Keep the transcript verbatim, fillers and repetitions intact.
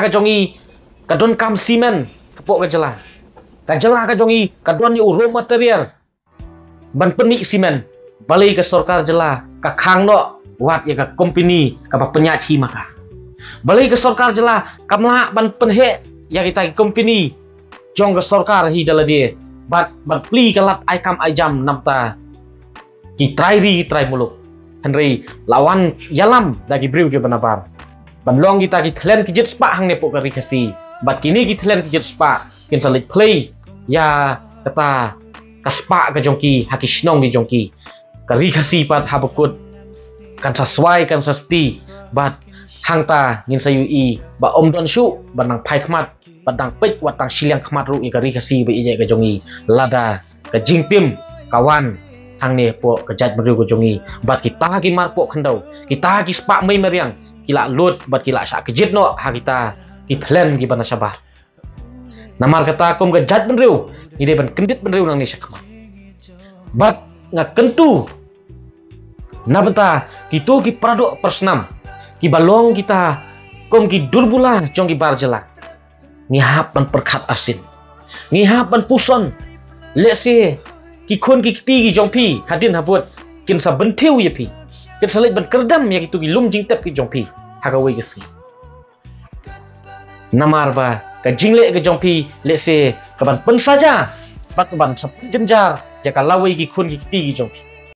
ka jong i ka don kam simen ka pok ka jylla. Ka jylla ka jong i ka don ïa u raw material ban pynmih simen. Balei ka sorkar jylla ka khang noh wat ïa ka company kaba pynïaid hi ma ka? Balei ka sorkar jylla kam lah ban pynheh ïa kita ki company jong ka sorkar hi da lade bad ban plie ka lad ai kam ai jam namar ki trai ri ki trai muluk? Hynrei la wan ïalam da ki briew kiba nabar ban long kita ki thlen ki jit spah hangne pok ka ri Khasi. Bad kine ki thlen ki jit spah kin sa leit plie ïa kata ka spah ka jong ki ha ki shnong ki jong ki. Ka ri Khasi pat haba kut kan sa swai kan sa sti. Bad hangta ngin sa ïohi ba ym don shuh ban nang phai khmat, ban nang peit wat tang shiliang khmat ruh ïa ka ri Khasi ba ïeit ka jong i lada ka jingtim ka wan hangne pok ka jaitbynriew ka jong i. Bad kita ki mar pok khyndew, kita ki spah mei mariang ki la lut bad ki la shah kjit noh ha kita ki thlen kiba na shabar. Namar kata kum ka jaitbynriew ngi dei ban kyndit bynriew nangne shakhmat. Bad nga kyntu na bynta kito ki paradoh parasnam kiba long kita kum ki durbula jong ki bar jylla. Ngi hap ban pyrkhat arsien, ngi hap ban puson. Lehse ki khun ki kti ki jong phi hadien habud kin sa bynthiew ïa phi, kin sa leit ban kyrdam ïa kito ki lum jingtep ki jong phi ha kawei ka sngi. Namar ba ka jingleh ka jong phi lehse ka ban pynsaja bad ka ban sa pynjynjar ïa ka lawei ki khun ki kti ki jong phi.